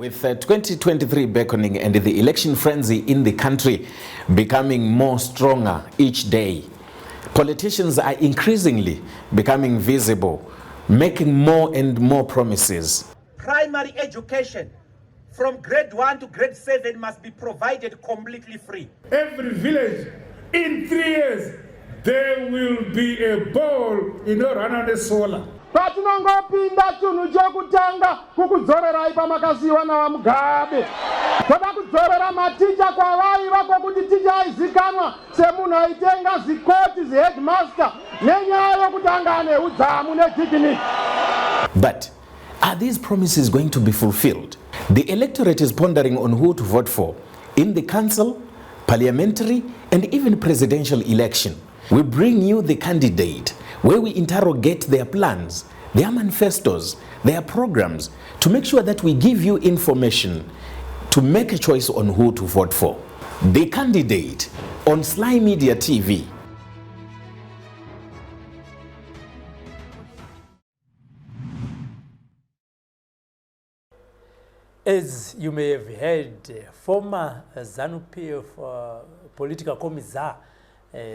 With 2023 beckoning and the election frenzy in the country becoming more stronger each day, politicians are increasingly becoming visible, making more and more promises. Primary education from grade 1 to grade 7 must be provided completely free. Every village in 3 years there will be a borehole inorana nesolar. Patinongopinda, chinhu chekutanga kukudzorerai pamakasiyiwa naVaMugabe. Toda kudzorera maticha kwavaiva, kwokuti ticha aizikanwa semunhu aitenga zikoti, ziheadmaster, nenyaya yokuti anga ane udzamu nedignity. But are these promises going to be fulfilled? The electorate is pondering on who to vote for in the council, parliamentary, and even presidential election. We bring you The Candidate, where we interrogate their plans, their manifestos, their programs, to make sure that we give you information to make a choice on who to vote for. The Candidate on Sly Media TV. As you may have heard, former ZANU-PF political commissar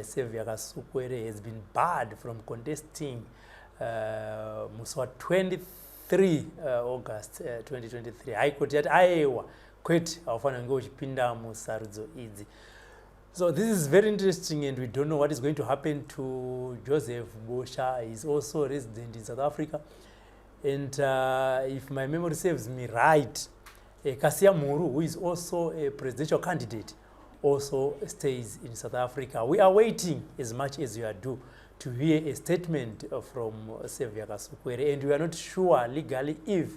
Saviour Kasukuwere has been barred from contesting musi wa23 August 2023. High Court yati aiwa, kwete, haufanira kunge uchipinda musarudzo idzi. So this is very interesting, and we don't know what is going to happen to Joseph Bosha. He's also a resident in South Africa. And if my memory serves me right, Kasiyamhuru, who is also a presidential candidate, also stays in South Africa. We are waiting, as much as you are do, to hear a statement from Saviour Kasukuwere, and we are not sure legally if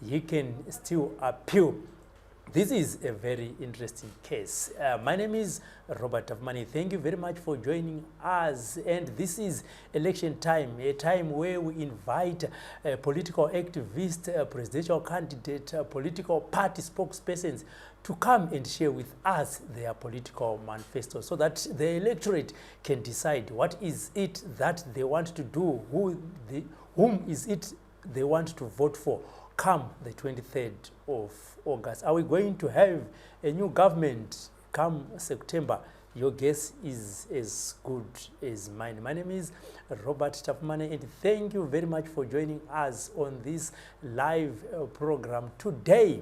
he can still appeal. This is a very interesting case. My name is Robert Tafmani. Thank you very much for joining us. And this is election time, a time where we invite political activists, presidential candidate, political party spokespersons to come and share with us their political manifesto so that the electorate can decide what is it that they want to do, whom is it they want to vote for come the 23rd of August. Are we going to have a new government come September? Your guess is as good as mine. My name is Robert Tapumane, and thank you very much for joining us on this live program today.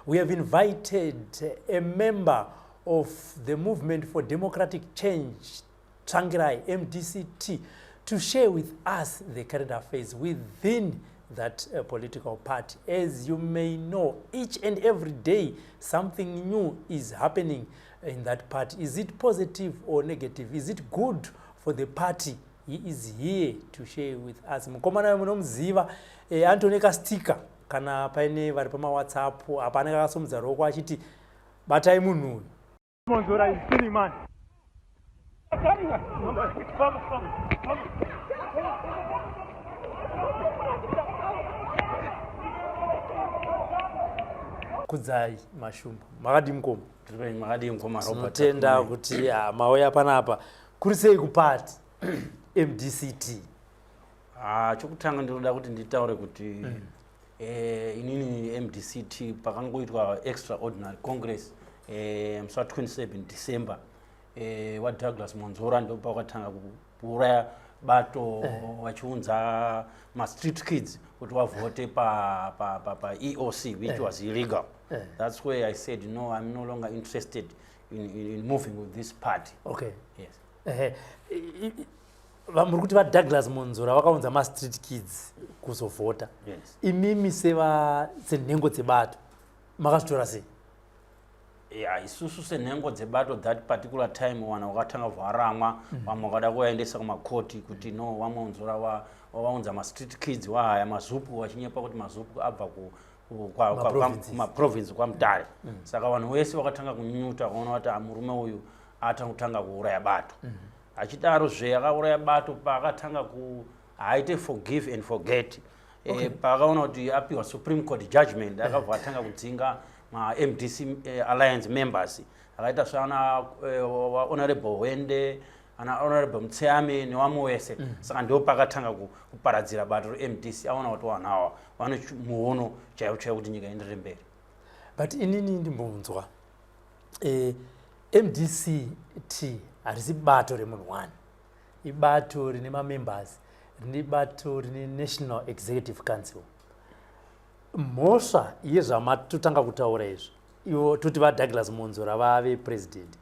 We have invited a member of the Movement for Democratic Change, Tsvangirai, MDCT, to share with us the current affairs within that political party. As you may know, each and every day something new is happening in that party. Is it positive or negative? Is it good for the party? He is here to share with us. Mukomana munomuziva, anotone kastika kana paine vari pamaWhatsApp apa anenge akasomudza ruoko achiti batai munhu uyu. Mwonzora is stealing money. Famba, famba, famba. Kudzai Mashumba, makadi mukoma? Makadii, mukoma Robert? Tinotenda kuti mauya panapa. Kuri sei kupati MDCT? Ah, chokutanga ndinoda kuti nditaure kuti inini MDCT pakangoitwa extraordinary congress musi wa27 December, waDouglas Mwonzora, ndo pakatanga kuuraya bato vachiunza mastreet kids kuti wavhote pa EOC, which was illegal. That's where I said, "No, I'm no longer interested in moving with this party." Yes. Ehe. Muri kuti vaDouglas Mwonzora vakaunza mastreet kids kuzovhota? Yes. Imimi senhengo dzebato makazvitora sei? Ya, isusu senhengo dzebato, that particular time vanhu vakatanga vharamwa, vamwe vakada kuvaendesa kumakoti kuti no, vaMwonzora waunza mastreet kids, wahaya maZUPCO, vachinyepa kuti maZUPCO abva Maprovinces. kumaprovince kwaMutare. Saka vanhu vese vakatanga kunyunyuta, kuona kuti ah, murume uyu atanga kuuraya bato. Achidaro zve akauraya bato paakatanga ku haaite forgive and forget. Paakaona kuti apiwa Supreme Court judgment, akabva atanga kudzinga maMDC Alliance members akaita saana Honorable Wende, ana Honorable Mutseyami nevamwe wese. Saka ndo pakatanga kuparadzira bato reMDC, aona kuti vanhu ava vane muono chaiwo chaiwo kuti nyika ienderere mberi. But inini ndimbonzwa MDCT harisi bato remunhu one, ibato rine mamembers, rine bato rine National Executive Council. Mhosva yezvamatotanga kutaura izvi, ivo toti vaDouglas Monzora vave president,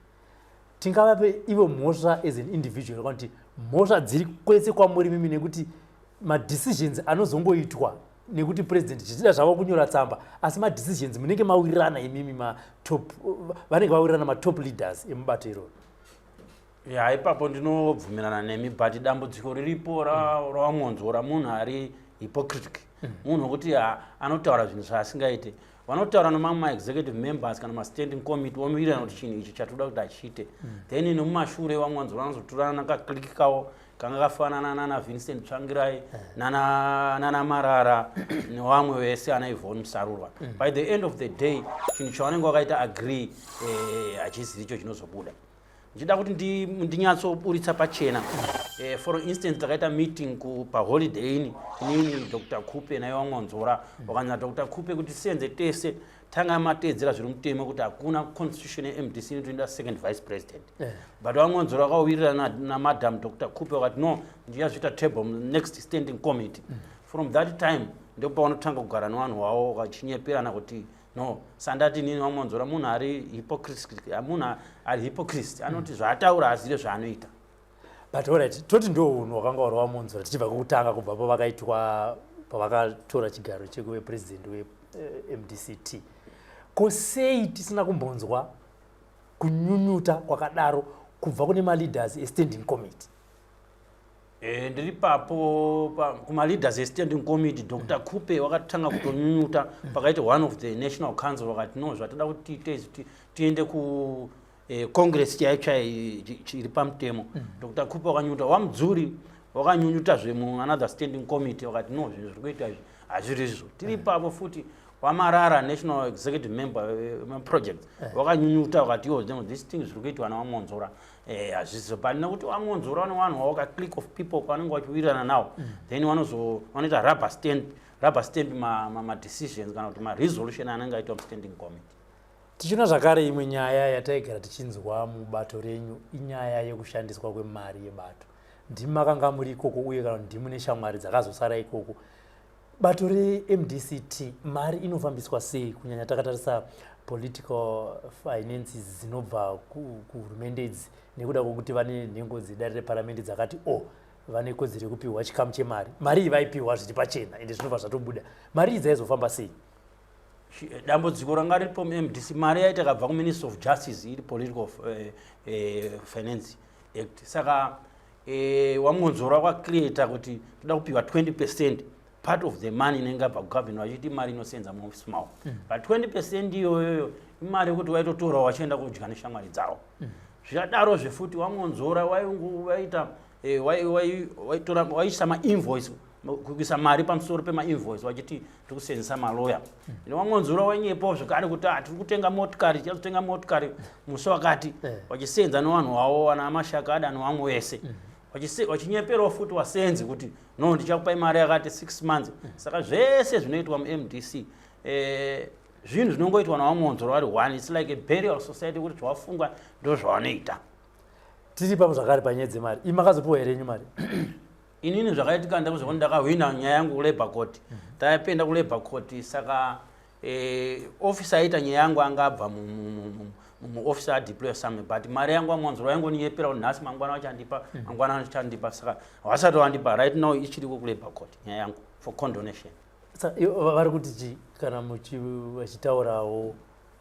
tingavape ivo mhosva as an individual kana kuti mhosva dziri kwese kwamuri mimi, nekuti madecisions anozongoitwa nekuti president zvichida zvavo kunyora tsamba, asi madecisions munenge mawirirana imimi matop, vanenge vawirirana matop leaders emubato iroro? Ya, ipapo ndinobvumirana nemi, but dambudziko riripo raVaMwonzora, munhu ari hypocritic, munhu wekuti anotaura zvinhu zvaasingaite. Vanotaura nemamwe maexecutive members kana mastanding committee, vomirirana kuti chinhu ichi chatoda kuti achiite, then nemumashure VaMwonzora vanozotorana nakaclique kavo kanga kafanana nana Vincent Tsvangirai, nana Marara nevamwe vese, ana Yvonne Musarurwa. By the end of the day, chinhu chavanenge vakaita agree hachisi icho chinozobuda. Ndichida kuti ndinyatsoburitsa pachena, for instance, takaita meeting paHoliday Inn, inini, Dr Khupe naiye VaMwonzora. Wakanzi naDr Khupe kuti senze tese tanga mateedzera zviri mutemo kuti hakuna constitution yeMDC inotoenda second vice president, but VaMwonzora vakawirirana naMadam Dr Khupe, vakati, "No, ndichazviita table next standing committee." From that time ndopavanotanga kugara nevanhu vavo vachinyeperana kuti no. Sandati nini, VaMwonzora munhu ari hypocrite, munhu ari hypocrite, anoti zvaataura azive zvaanoita. But alright, toti ndo unhu hwakanga huri VaMwonzora tichibva kwekutanga, kubva pavakaitwa, pavakatora chigaro chekuve president weMDCT. Ko sei tisina kumbonzwa kunyunyuta kwakadaro kubva kune maleaders estanding committee? Ndiri papo kumaleaders estanding committee, Dr Khupe wakatanga kutonyunyuta pakaita one of the national council, vakati, "No, zvatoda kuti tiite izvi, tiende ku congress chaiyo chai iri pamutemo." Dr Khupe wakanyunyuta, waMudzuri wakanyunyutazve muanother standing committee, wakati, "No, zvinhu zviri kuita izvi hazviri izvo." Tiri ipapo futi, waMarara, national executive member wemaproject, wakanyunyuta, wakati, "Yo, no, this thing zviri kuitwa naVaMwonzora hazvisizo." But nekuti VaMwonzora vane vanhu vavo, kaclique of people kwavanenge vachiwirirana nawo, then vanoita rubber stamp madecisions kana kuti maresolution anenge aitwa mustanding committee. Tichiona zvakare imwe nyaya yataigara tichinzwa mubato renyu, inyaya yekushandiswa kwemari yebato. Ndimi makanga muri ikoko, uye kana ndimi neshamwari dzakazosara ikoko. Bato reMDCT, mari inofambiswa sei, kunyanya takatarisa political finances dzinobva kuhurumende idzi, nekuda kwokuti vane nhengo dzedare reparamende dzakati o vane kodzero yekupiwa chikamu chemari? Mari iyi vaipiwa zviri pachena, ende zvinobva zvatobuda. Mari iyi dzaizofamba sei? Dambudziko ranga riripo muMDC, mari yaita kabva kuMinistry of Justice, iri Political Finance Act. Saka VaMwonzora wakacreata kuti toda kupiwa 20% part of the money inenge yabva kugovernment, vachiti mari inosenza muofisi mavo. But 20% iyoyoyo imari yekuti waitotorawo vachienda kudya neshamwari dzavo. Zvichadarozve futi, VaMwonzora vaita waitora waiisa mainvoice, kuisa mari pamusoro pemainvoice, vachiti tiri kusenzesa maloya. Ine VaMwonzora wainyepawo zvekare kuti, "Ah, tiri kutenga motikari, tichazotenga motikari musi wakati," vachisenza nevanhu vavo, vana Mashakada nevamwe vese, vachinyeperawo futi vasenzi kuti, "No, ndichakupai mari yakati 6 months." Saka zvese zvinoitwa muMDC zvinhu zvinongoitwa naVaMwonzora vari one. It's like a burial society, kuti zvawafunga ndo zvavanoita. Tiri ipapo zvakare panyaya dzemari imi, makazopiwa here yenyu mari? Inini zvakaitika ndakuzvekuti ndakahwina nyaya yangu kulabour court. Tapenda kulabour court, saka officer aita nyaya yangu anga abva muoffice, adeploy somewhere, but mari yangu VaMwonzora vaingoninyepera kuti nhasi, mangwana vachandipa, mangwana vachandipa. Saka vasati vandipa. Right now ichiriko kulabour court nyaya yangu for condonation. Saka ivo vari kuti chii kana vachitaurawo?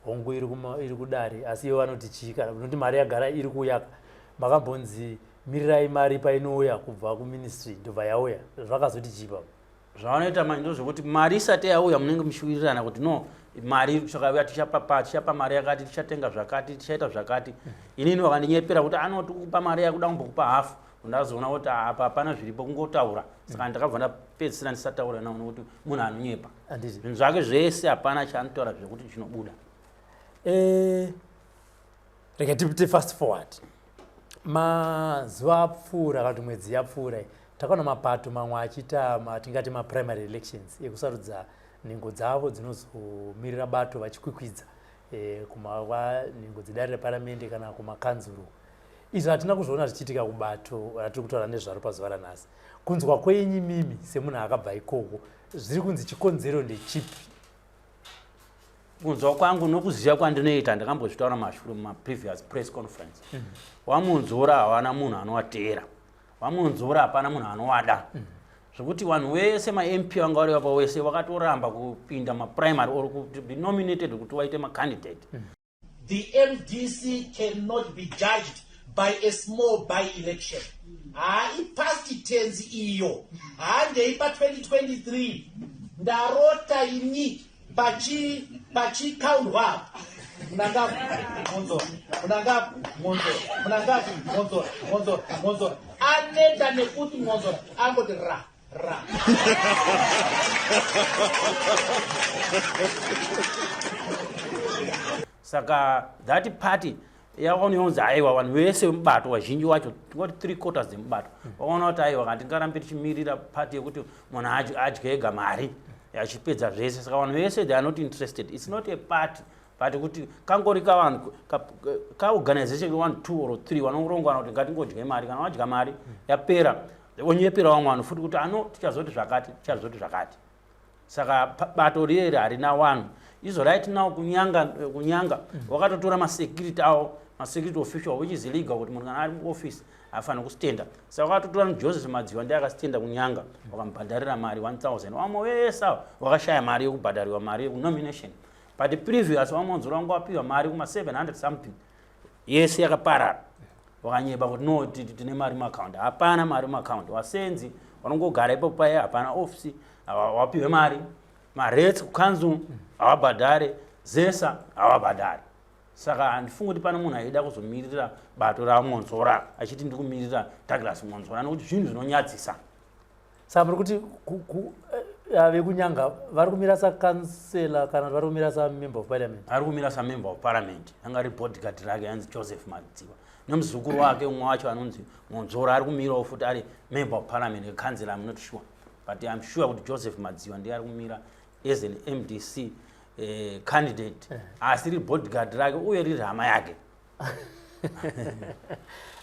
Hongu, iri kudare, asi ivo vanoti chii kana nokuti mari yagara iri kuuyaka? Makambonzi mirirai mari painouya kubva kuministry, ndobva yauya, zvakazoti chii papo? Zvavanoita manje ndozvekuti mari isati yauya, munenge muchiwirirana kuti, "No, mari takauya tichapa tichapa mari yakati, tichatenga zvakati, tichaita zvakati." Inini vakandinyepera kuti anoti kupa mari yakuda kumbokupa hafu. Ndazoona kuti apa hapana zviripo, kungotaura. Saka ndakabva ndapedzisira ndisataura nawo, nokuti munhu anonyepa. Handiti? Zvinhu zvake zvese hapana chaanotaura zvekuti chinobuda. Rega tipite fast forward. Mazuva apfuura kana kuti mwedzi yapfuura iyi, takaona mapato mamwe achiita tingati maprimary elections ekusarudza nhengo dzavo dzinozomirira bato vachikwikwidza e, kumava nhengo dzedare reparamende kana kumakanzuru. Izvi hatina kuzviona zvichiitika kubato ratiri kutaura nezvaro pazuva ranhasi. Kunzwa kwenyu imimi semunhu akabva ikoko, zviri kunzi chikonzero ndechipi? Kunzwa kwangu nokuziva kwandinoita, ndakambozvitaura mashure mumaprevious press conference, VaMunzora havana munhu anovateera. VaMunzora hapana munhu anovada, zvekuti vanhu vese, maMP vanga vari vapa wese, vakatoramba kupinda maprimary or to be nominated kuti vaite macandidate. The MDC cannot be judged by a small by-election. Haa, ipast tense iyo. Handei pa2023. Ndarota ini pachi pachikaundwa Mnangagwa, Mwonzora, Mnangagwa, Mwonzora, Mnangagwa, Mwonzora, Mwonzora, Mwonzora. Aneta nekuti Mwonzora angoti ra ra. Saka that party yakaona yonzi aiwa, vanhu vese vemubato, vazhinji wacho, tingoti three quarters dzemubato, vakaona kuti aiwa, kana tingarambe tichimirira party yekuti munhu adye ega mari achipedza zvese. Saka vanhu vese, they are not interested. It's not a party, but kuti kangori kavanhu kaorganization one, two or three vanorongwana kuti ngatingodye mari. Kana vadya mari yapera, onyepera vamwe vanhu futi kuti ano tichazoti zvakati, tichazoti zvakati. Saka bato riyeri harina vanhu izvo. Right now kuNyanga wakatotora masecurity avo, masecurity official, which is illegal, kuti munhu kana ari muoffice haafaniri kustenda. Saka wakatotora Joseph Madziwa, ndiye akastenda kuNyanga, wakamubhadharira mari 1000. Vamwe vese ava wakashaya mari yekubhadhariwa mari yekunomination, but previous VaMwonzora vanga wapiwa mari kuma700 something, yese yakaparara. Wakanyeba kuti no, tine mari muaccount. Hapana mari muaccount. Wasenzi vanongogara ipapo paya, hapana ofisi, wapiwe mari. Marates kucouncil havabhadhare, ZESA havabhadhare. Saka handifungi kuti pane munhu aida kuzomirira bato raMwonzora achiti ndikumirira Douglas Mwonzora, nekuti zvinhu zvinonyadzisa. Saka muri kuti vekuNyanga vari kumira sakansela kana kuti vari kumira samember of parliament? Ari kumira samember of parliament, anga ari bodyguard rake, anzi Joseph Madziwa, nemuzukuru wake umwe wacho anonzi Mwonzora ari kumirawo futi ari member of parliament, councillor, I'm not sure, but I'm sure kuti Joseph Madziwa ndiye ari kumira as an MDC candidate, asi riri bodyguard rake uye riri hama yake.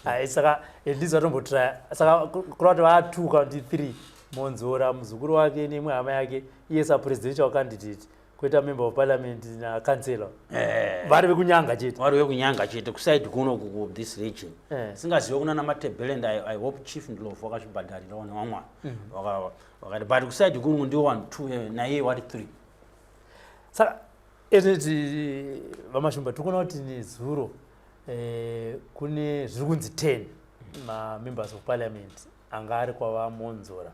Hai, saka at least vatombotraya. Saka kureva kuti vatu kana kuti three, Mwonzora, muzukuru wake neimwe hama yake, iye sapresidential candidate, kuita member of parliament nakansela, vari vekuNyanga chete. Vari vekuNyanga chete, kuside kuno ku this region. Singazive kuna naMatebeleland. I hope Chief Ndlovu wakazvibhadharirawo nevamwe vakati, but kuside kuno ndiwo one, two, naiye wari three. Saka ezveti, VaMashumba, tiri kuona kuti nezuro kune zviri kunzi 10 mamembers of parliament anga ari kwavaMwonzora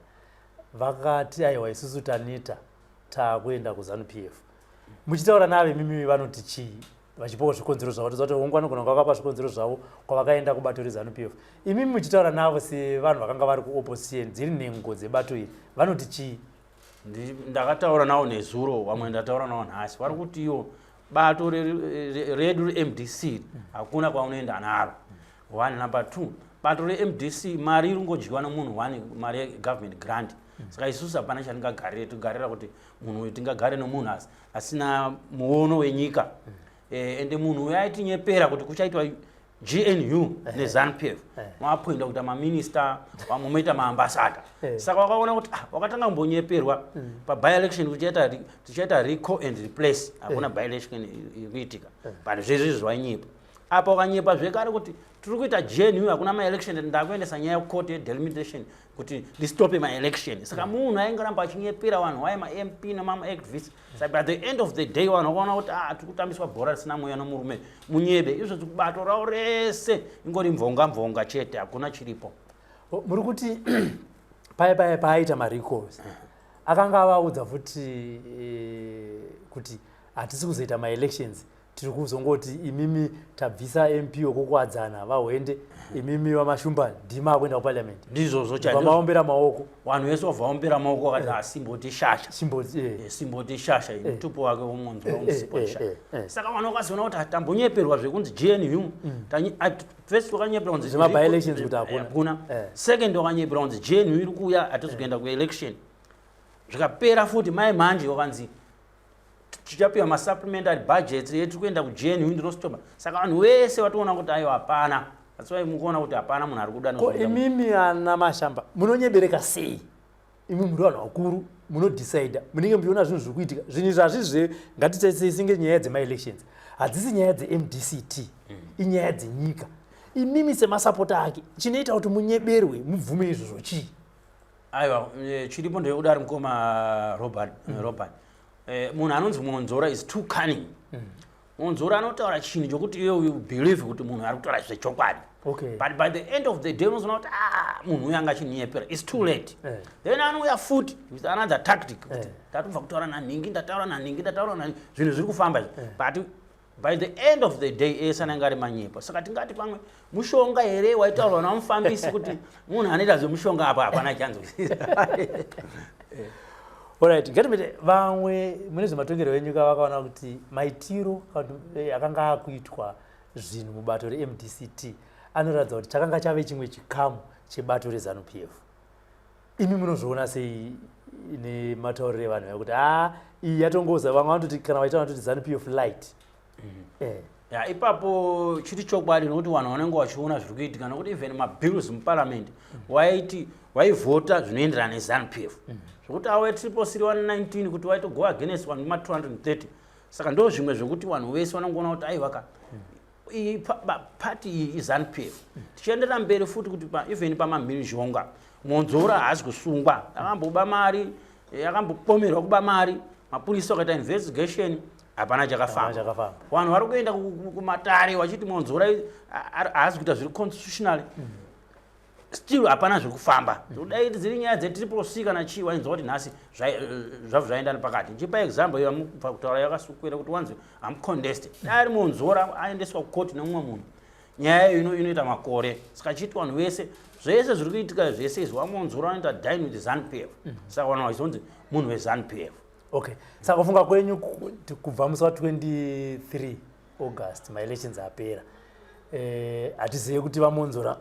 vakati aiwa, isusu taneta, taakuenda kuZANU PF. Muchitaura nave mimi, vanoti chii vachipawo zvikonzero zvavo? Toziva kuti hongu, vanogona kunge vakapa zvikonzero zvavo kwavakaenda kubato reZANU PF. Imimi muchitaura navo sevanhu vakanga vari kuopposition, dziri nhengo dzebato iri, vanoti chii? Ndakataura navo nezuro, vamwe ndataura navo nhasi. Vari kuti iwo bato redu reMDC hakuna kwaunoenda naro, one. Number two, bato reMDC mari iri kungodyiwa nomunhu one, mari yegovernment grant. Saka isusu hapana chatingagarire, togarira kuti munhu uyu, tingagare nomunhu asina muono wenyika. Ende munhu uyu aitinyepera kuti kuchaitwa GNU neZANU PF, maappointa kuita maminista, vamwe moita maambassador. Saka wakaona kuti ah, wakatanga kumbonyeperwa paby-election kuti tichaita recall and replace, hakuna by-election iri kuitika, but zvezvo izvi zvainyepa. Apa wakanyepa zvekare kuti tiri kuita GNU, hakuna maelection, ndakuendesa nyaya yekukoti yedelimitation kuti ndistope maelection. Saka munhu aingaramba achinyepera vanhu waye, maMP nemamaactivist. Saka at the end of the day vanhu vakaona kuti ah, tiri kutambiswa bhora risina mweya nomurume munyebe. Izvo bato ravo rese ingori mvonga mvonga chete, hakuna chiripo. Muri kuti paya paya paaita marecalls akanga avaudza futi kuti hatisi kuzoita maelections, tiri kuzongoti imimi tabvisa MP wekuKuwadzana, VaHwende, imimi VaMashumba ndima akuenda kuparliament. Ndizvozvo. Vamaombera maoko. Vanhu vese vavaombera maoko, vakati ah, simboti shasha. Simboti, eh. Simboti shasha iyi, mutupo wake woMwonzora, simboti shasha. Saka vanhu vakazoona kuti tambonyeperwa zvekunzi GNU. First wakanyeperwa kunzi Zvema by-elections kuti hakuna. Hakuna. Second wakanyeperwa kunzi GNU iri kuuya, hatisi kuenda kuelection. Zvikapera futi mai manje wakanzi tichapiwa masupplementary budgets tiri kuenda kuGNU ndinostopa. Saka vanhu vese vatoona kuti aiwa, hapana. That's why mukuona kuti hapana munhu ari kuda. Ko imimi ana Mashamba munonyebereka sei? Imi muri vanhu vakuru, munodecida, munenge muchiona zvinhu zviri kuitika. Zvinhu izvi hazvizve, ngatitaisinge nyaya dzemaelections hadzisi nyaya dzeMDCT, inyaya dzenyika. Imimi semasapota ake, chinoita kuti munyeberwe mubvume izvozvo chii? Aiwa, chiripo ndeyekudari, mukoma Robert. Robert, munhu anonzi Monzora is too cunning. Monzora anotaura chinhu chokuti iwe you believe kuti munhu ari kutaura zvechokwadi, but by the end of the day unozoona kuti, ah, munhu uyu anga achinyepera. It's too late. Then anouya futi with another tactic kuti ndatobva kutaura nanhingi, ndataura nanhingi, ndataura nanhingi, zvinhu zviri kufamba izvi. But by the end of the day ese anenge ari manyepo. Saka tingati pamwe mushonga here waitaurwa namufambisi, kuti munhu anoita zvemushonga apa hapana chanzwisisa. Alright, ngatimete vamwe mune zvematongero enyika vakaona kuti maitiro kana kuti, akanga akuitwa zvinhu mubato reMDCT anoratidza kuti chakanga chave chimwe chikamu chebato reZANU PF. Imi munozviona sei nematauriro evanhu aya kuti a iyi yatongoza? Vamwe vanototi, kana vaita, vanototi ZANU PF light. Ya, ipapo chiri chokwadi, nokuti vanhu vanenge vachiona zviri kuitika, nokuti even mabills muparliament waiti waivhota zvinoenderana neZANU PF, zvokuti awe 333 119 kuti waitogo against vanhu ma230. Saka ndo zvimwe zvokuti vanhu vese vanongoona kuti aiwaka, iyi pati iyi iZANU PF. Tichienderera mberi futi kuti even pamamhirizhonga, Monzora haasi kusungwa. Akamboba mari, akambopomerwa kuba mari, mapurisa akaita investigation, hapana chakafamba. Chakafamba. Vanhu vari kuenda kumatare vachiti Monzora haasi kuita zviri constitutional, still hapana zviri kufamba. Dai dziri nyaya dzeTriple C kana chii, wainzwa kuti nhasi zvabva zvaenda nepakati. Ndichipa example yamubva kutaura yaKasukuwere kuti wanzi hamucontest, dai ari Monzora aendeswa kukoti nemumwe munhu, nyaya iyo inoita makore. Saka chiiti vanhu vese, zvese zviri kuitika zvese izvi, vaMonzora vanoita dine with ZANU PF, saka vanhu vachizonzi munhu weZANU PF. Okay, saka kufunga kwenyu kubva musi wa23 August maelections apera, hatizive kuti vaMonzora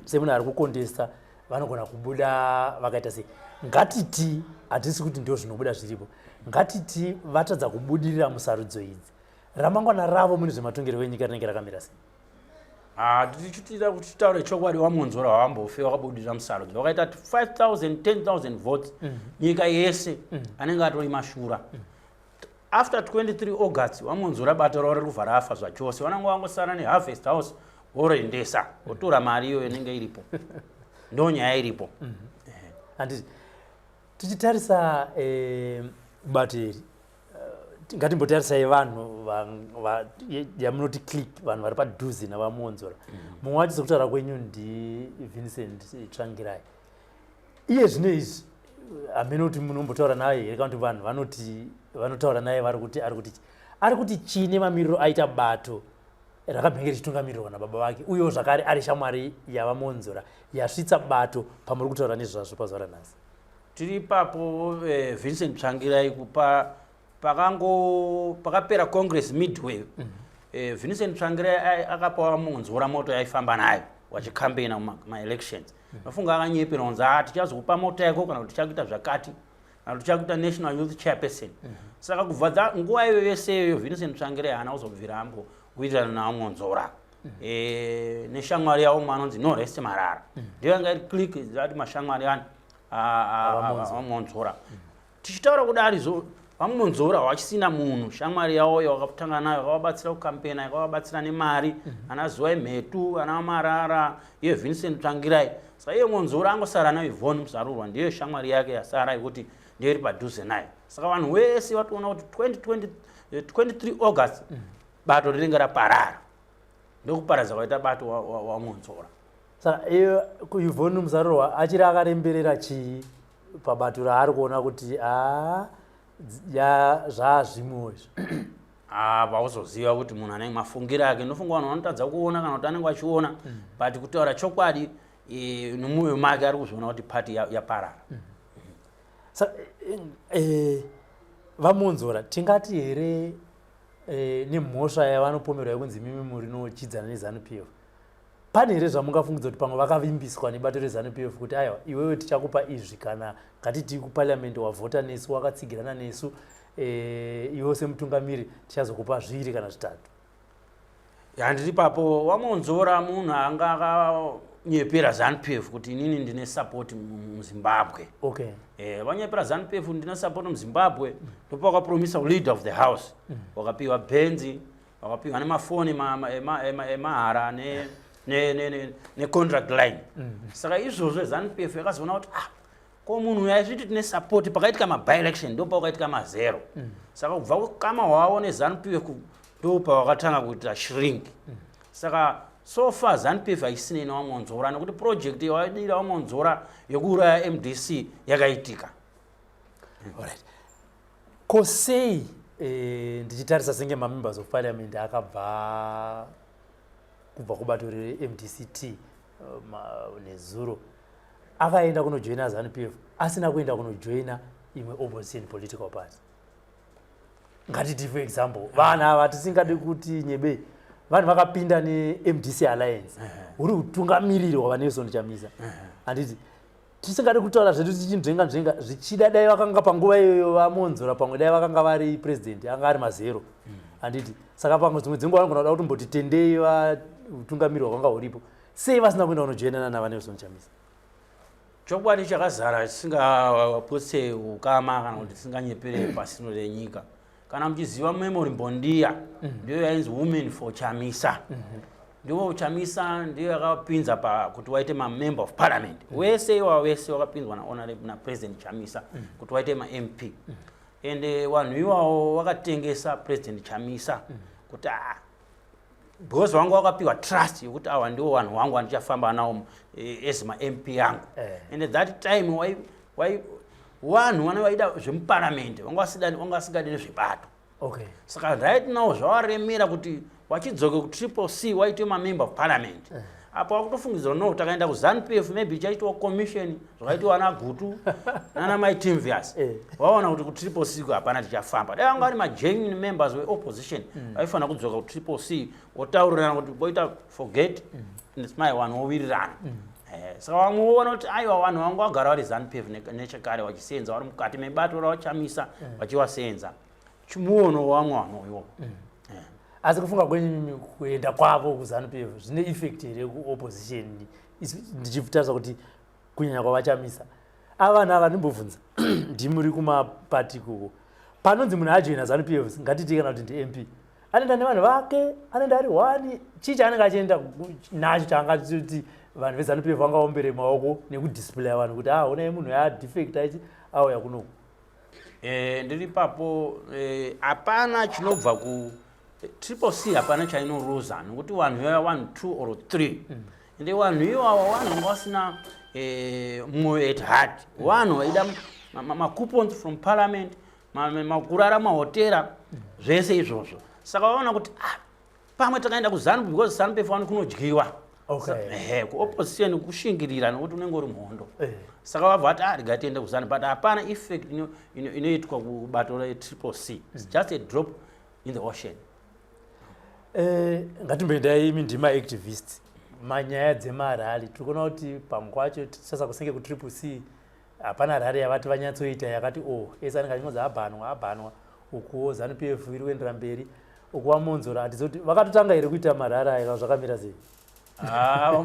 semunhu ari kucontesta vanogona kubuda vakaita sei. Ngatiti, hatisi kuti ndo zvinobuda zviripo, ngatiti vatadza kubudirira musarudzo idzi, ramangwana ravo mune zvematongero enyika rinenge rakamira sei? Ah, tichitira kuti titaure chokwadi, vaMonzora havambofe vakabudirira musarudzo. Vakaita 5000 10,000 votes nyika yese, anenge atori mashura. After 23 August, vaMonzora bato ravo riri kubva rafa zvachose. Vanenge vangosara neHarvest House, vorendesa, votora mari iyoyo inenge iripo. Ndo nyaya iripo. Handiti tichitarisa bato iri, ngatimbotarisai vanhu yamunoti clique, vanhu vari padhuze navaMonzora. Mumwe wacho, sekutaura kwenyu, ndiVincent Tsvangirai. Iye zvino izvi hamene kuti munombotaura naye here, kana kuti vanhu vanoti vanotaura naye vari kuti ari kuti chii nemamiriro aita bato rakabhenge richitungamirirwa nababa vake, uyewo zvakare ari shamwari yavaMonzora yasvitsa bato pamuri kutaura nezvazvo pazuva ranhasi? Tiri ipapo, Vincent Tsvangirai kupa pakango pakapera congress midway, Vincent Tsvangirai akapa Monzora moto yaifamba nayo wachicampaigna maelections. Nofunga akanyepera kunzi, a tichazokupa mota yako, kana kuti tichakuita zvakati, kana kuti tichakuita national youth chairperson. Saka kubva nguva iyoyo yese iyoyo, Vincent Tsvangirai haana kuzobvira ambo kuitirana naMonzora neshamwari yavo umwe anonzi Norest Marara. Ndiyo yanga iri clique dzati mashamwari ani AvaMonzora. aMonzora. Tichitaura kudari zo, vaMonzora vachisina munhu shamwari yavo yavakatanga nayo, yakavabatsira kucampaigna, yakavabatsira nemari, ana Zuwai Mhetu, ana Marara, iye Vincent Tsvangirai. Saka iye Monzora angosara naIvhoni Muzarurwa, ndiyo shamwari yake yasara yekuti ndiyo iri padhuze naye. Saka vanhu vese vatoona kuti 2020, 23 August bato rinenge raparara. Ndokuparadza kwaita bato waMonzora. Saka iyo Yvonne Muzarurwa achiri akaremberera chii pabato raari kuona kuti a ya zvaazvimwewo izvi? Ah, pauzoziva kuti munhu anenge mafungiro ake, ndofunga vanhu vanotadza kuona, kana kuti anenge achiona, but kutaura chokwadi, nomwoyo make ari kuzviona kuti pati yaparara. Saka vaMonzora tingati here, nemhosva yavanopomerwa yekunzi mimi muri nochidzana neZANU PF? Pane here zvamungafungidza kuti pamwe vakavimbiswa nebato reZanu PF kuti aiwa iwewe tichakupa izvi kana ngatiti kuparliament wavhota nesu wakatsigirana nesu e, iwewe semutungamiri tichazokupa zviviri kana zvitatu? Handiri papo waMonzora munhu anga akanyepera Zanu PF kuti inini ndine support muZimbabwe. Eh, vanyepera Zanu PF ndine support muZimbabwe, ndopa wakapromisa leader of the house. Wakapiwa Benzi, wakapiwa nemafoni emahara necontract line. Saka izvozvo Zanu PF yakazoona kuti ah, ko munhu uyu aizviti tine support, pakaitika maby-election ndo pakaitika mazero. Saka kubva kukama hwavo neZanu PF ndo pavakatanga kuita shrink. Saka so far Zanu PF haisinei naVaMonzora nekuti project yawadira VaMonzora yekuuraya MDC yakaitika. Alright. Ko sei ndichitarisa senge mamembers of parliament akabva kubva kubato reMDCT nezuro akaenda kunojoina Zanu PF asina kuenda kunojoina imwe opposition political party? Ngatiti for example vanhu ava tisingadi kuti nyebei, vanhu vakapinda neMDC Alliance huri utungamiriri hwaVaNelson Chamisa, handiti? Tisingadi kutaura zvedu tichinzvenga nzvenga, zvichida dai vakanga panguva iyoyo VaMonzora pamwe dai vakanga vari president anga ari mazero, handiti? Saka pamwe dzimwe dzenguva vanogona kuda kutomboti tendei utungamiriri hwakanga huripo. Sei vasina kuenda kunojoinana naVaNelson Chamisa? Chokwadi chakazara chisingapotse ukama kana kuti chisinganyepere pasino renyika, kana muchiziva Memory Mbondiya, ndiyo yainzi Women for Chamisa. Ndiwo Chamisa ndiyo yakapinza pakuti waite mamember of parliament wese iwawa, wese wakapinzwa nahonorable naPresident Chamisa kuti waite maMP. And vanhu iwawo vakatengesa President Chamisa kuti ah, because vanga vakapiwa trust yekuti awa ndiwo vanhu vangu vandichafamba nawo as maMP yangu. And at that time vanhu vane vaida zvemuparamende vanga vasingadi nezvebato. Saka right now zvavaremera kuti wachidzoke kuTriple C waite mamember of parliament. Apo wakutofungidzira no takaenda kuZanu PF maybe ichaitwa commission zvakaitwa ana Gutu nana Mai Timvious. Vaona kuti kuTriple C hapana tichafamba. Dai vanga vari magenuine members weopposition vaifanira kudzoka kuTriple C wotaurirana kuti voita forget smile, vanhu vowirirana. Saka vamwe voona kuti aiwa, vanhu vanga vagara vari Zanu PF nechekare vachisenza vari mukati mebato ravaChamisa vachivasenza, chimuono wamwe vanhu iwo. Asi kufunga kwenyu, kuenda kwavo kuZanu PF zvine effect here kuopposition? Ndichitarisa kuti kunyanya kwavaChamisa, ava vanhu ava ndimbobvunza, ndimuri kumapati kuko, panonzi munhu ajoina Zanu PF, ngatiti kana kuti ndiMP, anoenda nevanhu vake, anoenda ari one, chii chaanenge achienda nacho chaangatiti vanhu veZanu PF vangaombere maoko nekudisplaya vanhu kuti ah, onai munhu yadefect achi auya kunoku? Ndiri papo, hapana chinobva ku Triple C, hapana chainoruza nekuti vanhu vaya 1, 2 or 3. Ende vanhu ivava vanhu vanga vasina mwoyo at heart, vanhu vaida macoupons from parliament, makurara mahotera, zvese izvozvo. Saka vaona kuti ah, pamwe takaenda kuZanu because Zanu PF wani kunodyiwa. Ehe, kuopposition kushingirira nekuti unenge uri muhondo. Saka vabva vati ah, regai tiende kuZanu, but hapana effect inoitwa kubato reTriple C. It's just a drop in the ocean. Ngatimboendai imi ndima activist manyaya dzemarally. Tiri kuona kuti pamwe kwacho tisasa kusenge kuTriple C hapana rally yavati vanyatsoita yakati o oh, ese anenge achingonzi abhanwa, abhanwa. Ukuwo Zanu PF iri kuendera mberi, uku VaMonzora hatizi kuti vakatotanga here kuita marally aya kana zvakamira sei? Ah,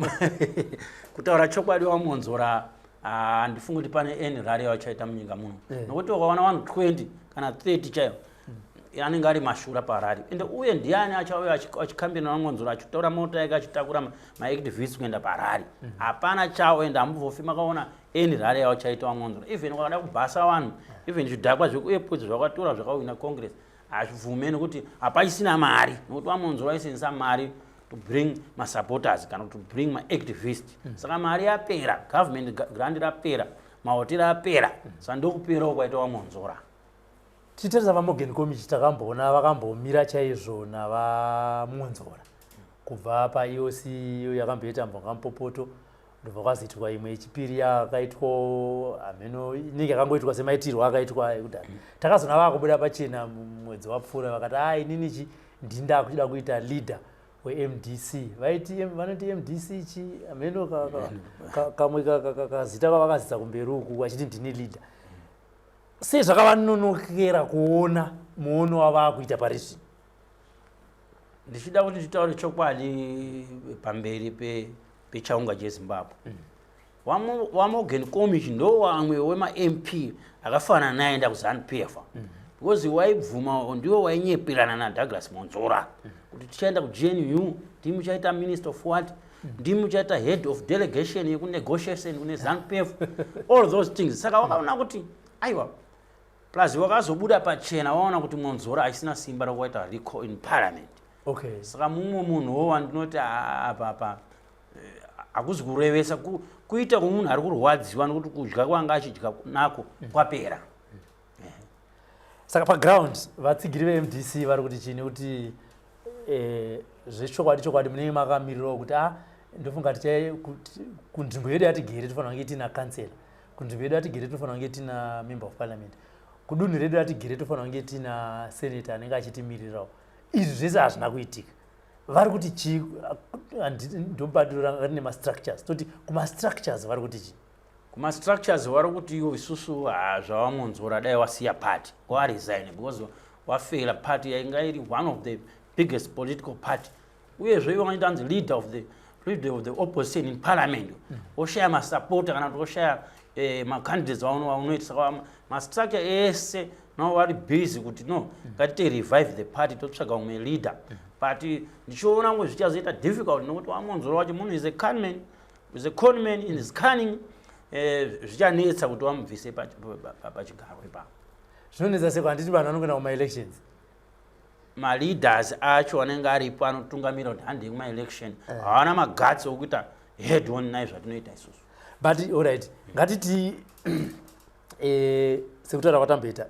kutaura chokwadi, VaMonzora handifungi kuti pane any rally yavachaita munyika muno nokuti ukaona vanhu 20 kana 30 chaivo anenge ari mashura parally. Ende uye ndiani achauya achikambira VaMonzora achitora mota yake achitakura maactivists kuenda parally? Hapana chavo. Ende hamubvofi makaona any rally yavachaita VaMonzora. Even wakada kubhasa vanhu, even zvidhakwa zvekuepwedzi zvakatora zvakawina congress hazvibvume nekuti hapachisina mari, nekuti VaMonzora vaisenzesa mari to bring masupporters kana to bring maactivist. Saka mari yapera, government grant rapera, mahotera apera, saka ndokuperawo kwaita VaMonzora. Tichitarisa VaMorgan Komichi, takamboona vakambomira chaizvo naVaMwonzora kubva paEOC iyo yakamboita mbongamupopoto, ndobva kwazoitwa imwe yechipiri yakaitwawo hameno inenge yakangoitwa semaitirwo akaitwa ekudhara. Takazoona vakubuda pachena mwedzi wapfuura vakati a inini chi ndinda kuchida kuita leader. weMDC. Vaiti vanoti MDC chi hameno kamwe kazita kavakazisa kumberi uku vachiti ndini leader. Sei zvakavanonokera kuona muono wavakuita pari zvino? Ndichida kuti nditaure chokwadi pamberi pechaunga cheZimbabwe. WaMorgan Komichi ndo wamwe wemaMP akafanana naenda kuZANU PF, because waibvuma, ndiwo wainyepirana naDouglas Monzora kuti tichaenda kuGNU, ndimi muchaita minister of what, ndimi muchaita head of delegation yekunegotiation kune ZANU PF, all those things. Saka wakaona kuti aiwa, plus wakazobuda pachena, waona kuti Monzora achisina simba rekuwaita recall in parliament. Saka mumwe munhuwo wandinoti apa apa hakuzi kurevesa, kuita kwemunhu ari kurwadziwa nekuti kudya kwanga achidya nako kwapera. Saka paground vatsigiri veMDC vari kuti chii? Nekuti zvechokwadi chokwadi munenge makamirirawo kuti a ndofunga tichai kunzvimbo yedu yatigere tofanira kunge tina councillor, kunzvimbo yedu yatigere tofanira kunge tina member of parliament, kudunhu redu ratigere tofanira kunge tina senator anenge achitimirirawo. Izvi zvese hazvina kuitika. Vari kuti chii? Ndobato ranga rine mastructures, toti kumastructures vari kuti chii? Kumastructures vari kuti iwo isusu zvawaMonzora, dai wasiya party, waresign, because wafeila party yainga iri one of the biggest political party. Uyezve iwo vanoita anzi leader of the opposition in parliament, woshaya masupporter kana kuti woshaya macandidates vaunoita. Saka mastructure ese nao vari busy kuti no, ngatite revive the party, totsvaga umwe leader. But ndichiona kunge zvichazoita difficult nekuti waMonzora wacho munhu is a conman, is a conman in his cunning. Zvichanetsa kuti wamubvise pachigaro ipapo. Zvinonetsa seko? Handiti vanhu vanokuenda kumaelections? Maleaders acho anenge aripo anotungamira kuti handei kumaelection hawana maguts okuita head on nai zvatinoita isusu. But alright, ngatiti sekutaura kwatamboita,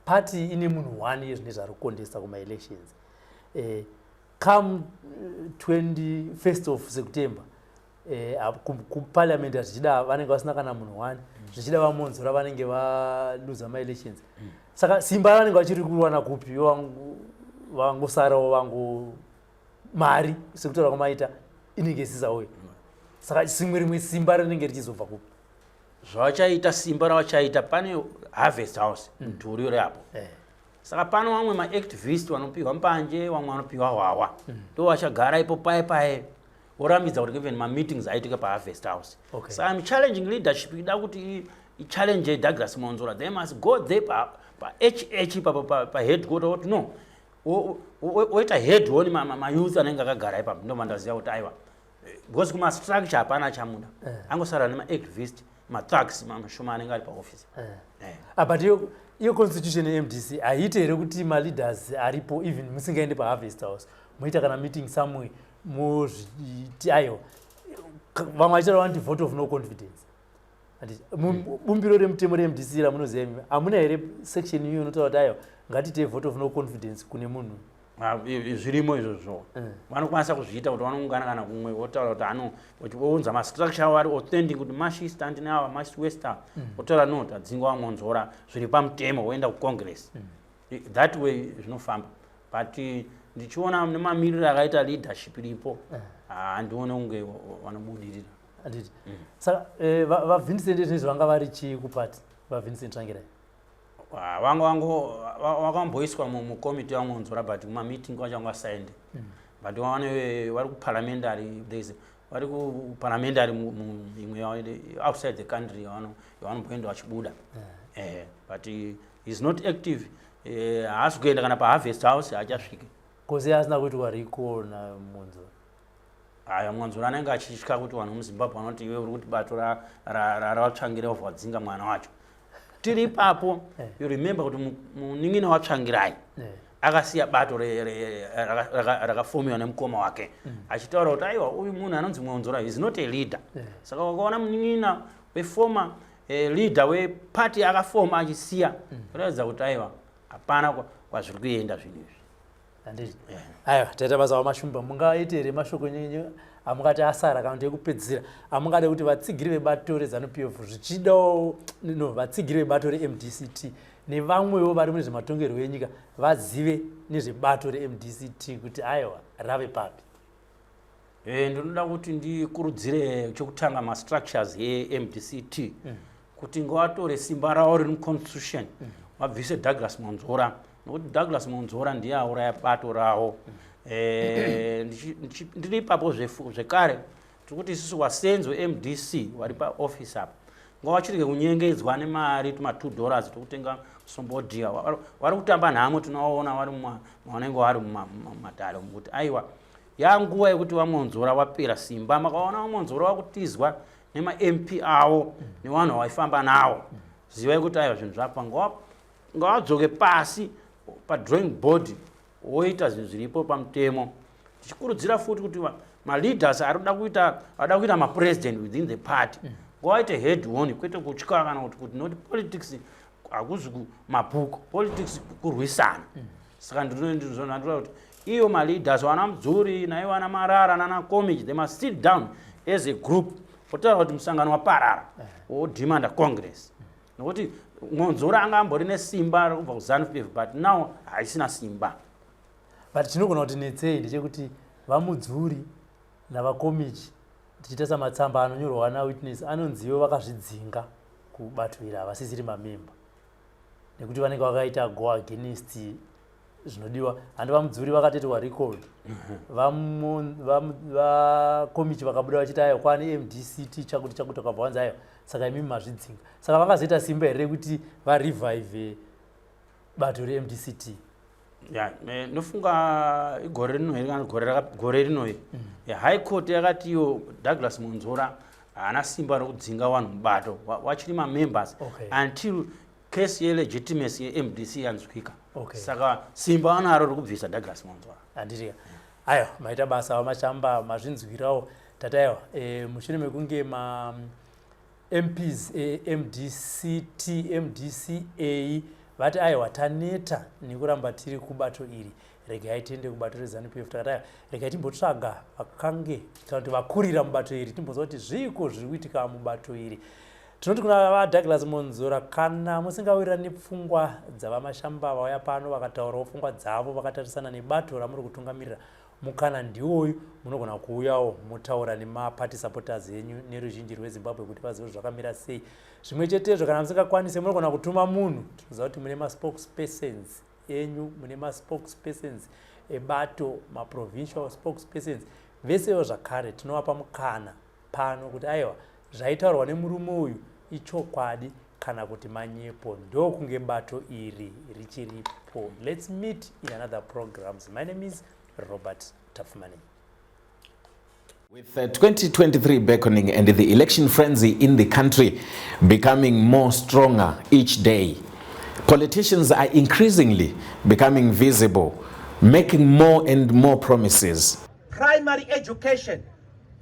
party ine munhu one yezvine zvari kucontesta kumaelections. Come 21st of September, kuparliament zvichida vanenge vasina kana munhu one, zvichida vaMonzora vanenge valuza maelections. Saka simba vanenge vachiri kuwana kupi? Vangosarawo vangu mari, sekutaura kwamaita, inenge isisauya. Saka simwe rimwe simba rinenge richizobva kupi? Zvavachaita, simba ravachaita, pane Harvest House, mudhuri uri apo. Saka pano vamwe maactivist vanopiwa mbanje, vamwe vanopiwa hwawa, ndo vachagara ipo paye paye vorambidza kuti even mameetings aitika paHarvest House. Saka I'm challenging leadership ida kuti ichallenge Douglas Monzora. They must go there pahh ipapo, paheadquarter, kuti no, woita head on mayouth anenge akagara ipapo. Ndo mandaziva kuti aiwa, because kumastructure hapana chamuda. Angosara nemaactivist, mathugs mashoma anenge ari paoffice. Ah, but iyo constitution yeMDC haiiti here kuti maleaders aripo, even musingaendi paHarvest House, moita kana meeting somewhere, mozviti aiwa, vamwe vachitaura vanoti vote of no confidence? Handiti bumbiro remutemo reMDC ramunoziva imi, hamuna here section iyo inotaura kuti aiwa, ngatiite vote of no confidence kune munhu? Ah, zvirimo izvozvo. Vanokwanisa kuzviita kuti vanoungana kana kumwe, votaura kuti ano, vounza mastructure avo ari authentic, kuti maShista andine ava maSt West ava, votaura no, tadzingwa vaMonzora zviri pamutemo, voenda kucongress. That way zvinofamba. But ndichiona nemamiriro akaita leadership iripo, handione kunge vanobudirira. Handiti saka vaVincent zvinezvi vanga vari chii kupati, vaVincent Tsvangirai? Ah, vanga vakamboiswa mukomiti yaMonzora, but kumameeting kwacho vanga vasaende. But vane vari kuparliamentary, there's vari kuparliamentary imwe outside the country yavanomboenda vachibuda. But he is not active. Haasi kuenda kana paHarvest House, haachasviki. Kosi asina kuitwa recall naMonzora? Aya, Mwanzora anenge achitya kuti vanhu muZimbabwe vanoti iwe uri kuti bato ravaTsvangirai wabva wadzinga mwana wacho. Tiri ipapo, you remember kuti munin'ina waTsvangirai akasiya bato rakafomiwa nemukoma wake, achitaura kuti aiwa, uyu munhu anonzi Mwonzora is not a leader. Saka wakaona munin'ina weformer leader weparty akafoma achisiya, kuratidza kuti aiwa, hapana kwazviri kuenda zvinhu izvi. Handiti aiwa, taita basa. VaMashumba, mungaite here mashoko enyu amungati asara kana kuti ekupedzisira amungade kuti vatsigiri vebato reZANU PF, zvichidawo no vatsigiri vebato reMDCT nevamwewo vari mune zvematongerwo enyika vazive nezvebato reMDCT, kuti aiwa, rave papi? Ndinoda kuti ndikurudzire chekutanga mastructures eMDCT kuti ngavatore simba ravo riri muconstitution, vabvise Douglas Monzora, nokuti Douglas Monzora ndiye auraya bato ravo. Ndiri ipapo zvekare, tiri kuti isusu vasenzi veMDC vari paoffice apa ngavachirege kunyengedzwa nemari tuma $2 tokutenga sombodhiya. Vari kutamba nhamo, tinovaona vari mavanenge vari mumatare umu, kuti aiwa, yanguva yekuti vaMonzora vapera simba. Makaona vaMonzora vakutizwa nemaMP avo nevanhu vaifamba navo, zivai kuti aiwa, zvinhu zvapa. Ngavadzoke pasi padrawing board, woita zvinhu zviripo pamutemo. Tichikurudzira futi kuti maleaders ari kuda kuita, vada kuita mapresident within the party, ngavaite head on, kwete kutya kana kuti noti politics hakuzi mabhuku, politics kurwisana. Saka ndinoda kuti iyo maleaders, vana Mudzuri naivo vana Marara nana Komichi, they must sit down as a group, votaura kuti musangano waparara, wodemanda congress, nokuti Mwonzora anga ambori nesimba rekubva kuZANU PF, but now haisina simba. But chinogona kuti netsei ndechekuti vaMudzuri navaKomichi, tichiita samatsamba anonyorwa nawitness, anonzivo vakazvidzinga kubato iri, havasisiri mamemba nekuti vanenge vakaita go against zvinodiwa. Handi vaMudzuri vakatoitwa recall, vaKomichi vakabuda vachiti aiwa, kwane MDCT chakuti chakuti, vakabva vanzi aiwa, saka imimi mazvidzinga. Saka vangazoita simba here rekuti varevive bato reMDCT? Ya, ndofunga igore rino here kana gore rino iri, High Court yakati iyo Douglas Monzora haana simba rokudzinga vanhu mubato, wachiri mamembers until case yelegitimacy yeMDC yanzwika. Saka simba vanaro rokubvisa Douglas Monzora. Handiti aiwa, maita basa vaMashamba, mazvinzwirawo. Tati aiwa, mushure mekunge ma MPs eMDCT, MDCA vati aiwa, taneta nekuramba tiri kubato iri, regai tiende kubato reZANU PF, takati aiwa, regai timbotsvaga vakange kana kuti vakurira mubato iri, timbonzwa kuti zviiko zviri kuitika mubato iri. Tinoti kuna vaDouglas Monzora, kana musingawirirani nepfungwa dzavaMashamba vauya pano vakataurawo pfungwa dzavo vakatarisana nebato ramuri kutungamirira, mukana ndiwoyu, munogona kuuyawo motaura nemaparty supporters enyu neruzhinji rweZimbabwe kuti vazive zvakamira sei. Zvimwe chetezvo, kana musingakwanise, munogona kutuma munhu. Tinoziva kuti mune maspokespersons enyu, mune maspokespersons ebato, maprovincial spokespersons vesewo zvakare, tinovapa mukana pano kuti aiwa, zvaitaurwa nemurume uyu ichokwadi kana kuti manyepo, ndokunge bato iri richiripo. Let's meet in another programs. My name is Robert Tafumani. With 2023 beckoning and the election frenzy in the country becoming more stronger each day, politicians are increasingly becoming visible, making more and more promises. Primary education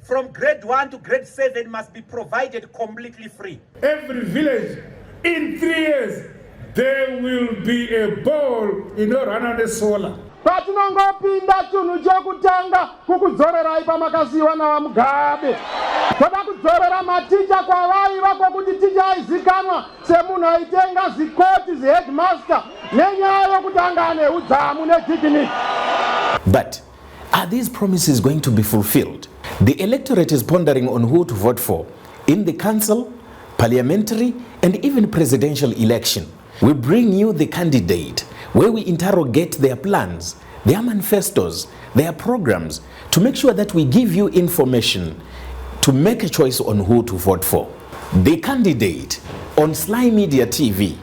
from grade 1 to grade 7 must be provided completely free. Every village in 3 years, there will be a borehole inorana nesolar. Patinongopinda, chinhu chekutanga kukudzorerai pamakasiyiwa navaMugabe. Toda kudzorera maticha kwavaiva, kwokuti ticha aizikanwa semunhu aitenga zikoti, ziheadmaster, nenyaya yokuti anga ane udzamu nedignity. But are these promises going to be fulfilled? The electorate is pondering on who to vote for in the council, parliamentary, and even presidential election. We bring you The Candidate, where we interrogate their plans, their manifestos, their programs, to make sure that we give you information to make a choice on who to vote for. The Candidate on Sly Media TV.